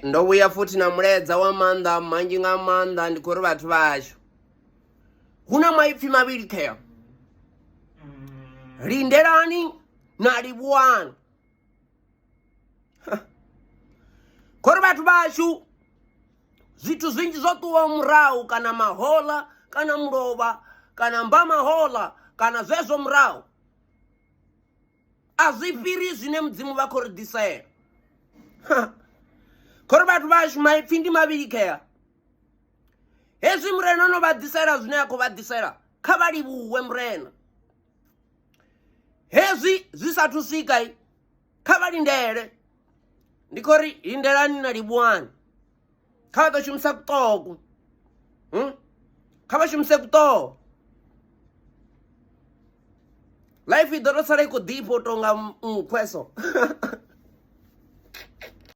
Ndo vhuya futhi na mulaedza wa maanḓa manzhi nga maanḓa ndi khou ri vhathu vhashu hu na maipfi mavhili khea lindelani na livhuwani khori vhathu vhashu zwithu zwinzhi zwo ṱuwa murahu kana mahola kana mulovha kana mbamahola kana zwezwo murahu a zwi fhiri zwine mudzimu vha khou ri ḓisela khori vhathu vhashu maipfi ndi mavhili khea hezwi murena no vha ḓisela zwine a khou vha ḓisela kha vha livhuwe murena hezwi zwi sathu swika kha vha lindele ndi khou ri lindelani na livhuwani kha vha ḓo shumisa kuṱoku hmm? Kha vha shumise kuṱoho life i ḓo to sala i khou ḓifha u tonga nkhwe so.